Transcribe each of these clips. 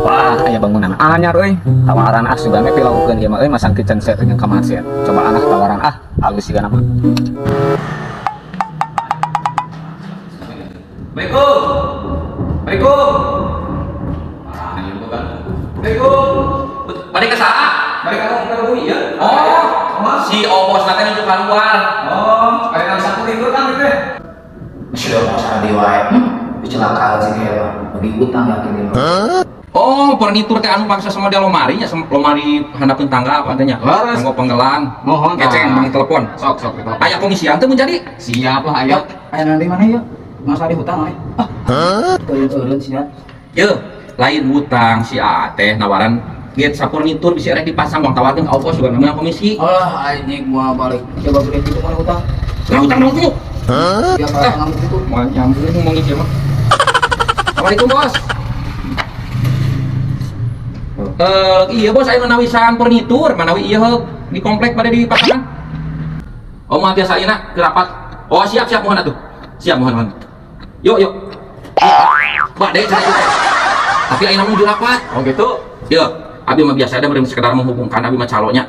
Wah, aya bangunan anyar euy. Tawaran ah, sugan we pilaukeun ieu mah euy, masang kitchen set jeung kamar set. Coba ah, tawaran ah, alus siga nama. Assalamualaikum. Assalamualaikum. Assalamualaikum. Balik ke saha? Balik ka nu ieu. Oh, si obos nanti nuju keluar. Oh, aya nang sapu tidur kan gitu. Sudah mau sama wae. Dicelakaan sih kayak mah. Bagi utang yakin ini. Oh, furnitur teh anu bangsa sama dia lomari nya, lomari handapeun tangga apa teh nya? Leres. Kanggo penggelan. Mohon Keceng bang telepon. Sok sok gitu. Aya komisian teh mun jadi. Siap lah aya. Aya nanti mana ya? Masa di hutang we. Ah. Eureun sih ya. Ye, lain hutang si A teh nawaran get sapurnitur bisa rek dipasang bang tawarkeun ka obos juga namanya komisi. Alah anjing gua balik. Coba beli itu mana hutang? Lah hutang dong tuh. Ya kalau ngamuk itu. Mau nyambung ngomong ieu mah. Assalamualaikum, Bos. Eh, iya bos, saya manawisan furnitur, manawi iya heuk di komplek pada di pasangan. Oh, moal tiasa ayeuna ke rapat. Oh, siap siap mohon atuh. Siap mohon mohon. Yuk, yuk. Bade cenah ieu teh. Tapi ayeuna menuju rapat. Oh gitu. Yuk, abi mah biasa ada meureun sekedar menghubungkan abi mah calonya.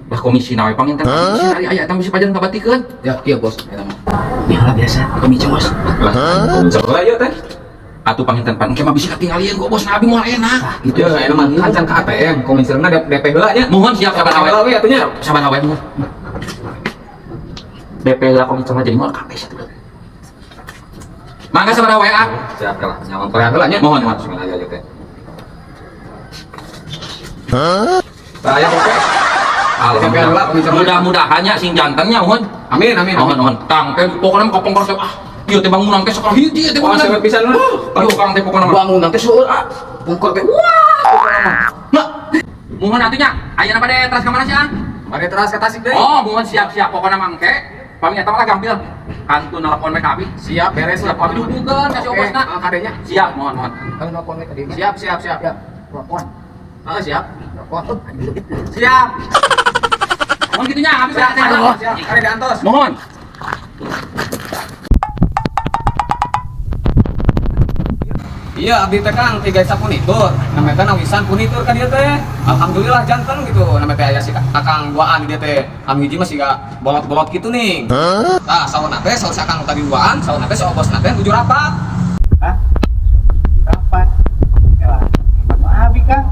Lah komisi nawe panginten komisi hari aya eta bisa pajan kabatikeun. Ya, iya bos, eta mah. Ya lah biasa, komisi bos. Lah, Coba ieu teh. Atuh panginten pan engke mah bisa katingalieun ku bos abi moal enak. Gitu. Ieu aya mah kancan ka ATM, komisirna DP heula nya. Mohon siap sabar awe. Heula we atuh nya. Sabar awe mohon. DP lah komisi jadi moal kabeh satu. Mangga sabar awe ah. Siap lah, nyawa korea heula nya. Mohon, mohon. Bismillah aja teh. Tah aya DP. Alhamdulillah. Mudah-mudahannya sing jantannya mohon. Amin amin. Mohon mohon. Kang teh pokoknya mah kapongkor teh ah. Ieu teh bangunan teh sekolah hiji teh Wah, bangunan. seueur pisan lah. Ieu Kang teh pokoknya mah. Bangunan teh seueur ah. Bungkor teh wah, pokokna mah. Nah, mohon atuh nya. Ayeuna bade teras ka mana sih, ah? Mari teras ka Tasik deui. Oh, mohon siap-siap pokoknya mangke. Pami eta mah gampil. Kantun nelpon we ka abi. Siap beres Siap, abi dihubungkeun ka si Oke, obosna. ah, kadenya. Siap, mohon mohon. Kalau nelpon we ka dieu. Siap siap siap. Ya, telepon. Ah, siap. Telepon. Siap. Mohon kitu nya, abi Siap, teh. siap, siap. Kade diantos. Mohon. Iya, abdi teh Kang tiga furnitur. Namanya teh nawisan furnitur ka dieu teh. Alhamdulillah janten gitu. Namanya teh aya si Akang duaan di dieu teh. Anu hiji mah siga bolot-bolot gitu nih. Tah, saurna teh saur si Akang tadi duaan, saurna teh si obosna teh nuju rapat. Hah? Rapat. Elah, anu abi Kang.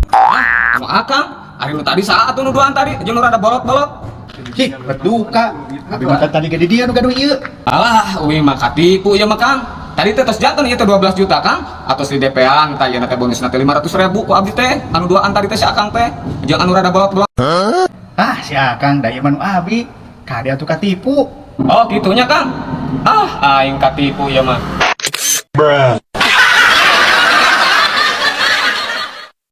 Hah? Anu Akang? Ari nu tadi saha atuh nu duaan tadi? Jeung nu rada bolot-bolot. Cik, berduka. Abi mah tadi ge di dieu nu gaduh ieu. Alah, uing mah katipu ieu mah Kang. Tadi teh tos janten ieu teh 12 juta Kang. Atos di DP-an tah ieu teh bonusna teh 500.000 ku abdi teh. Anu duaan tadi teh si Akang teh. Jeung anu rada bolot-bolot. Ah, si Akang da ieu mah nu abi. Kade atuh katipu. Oh, gitunya Kang. Ah, aing katipu ieu mah.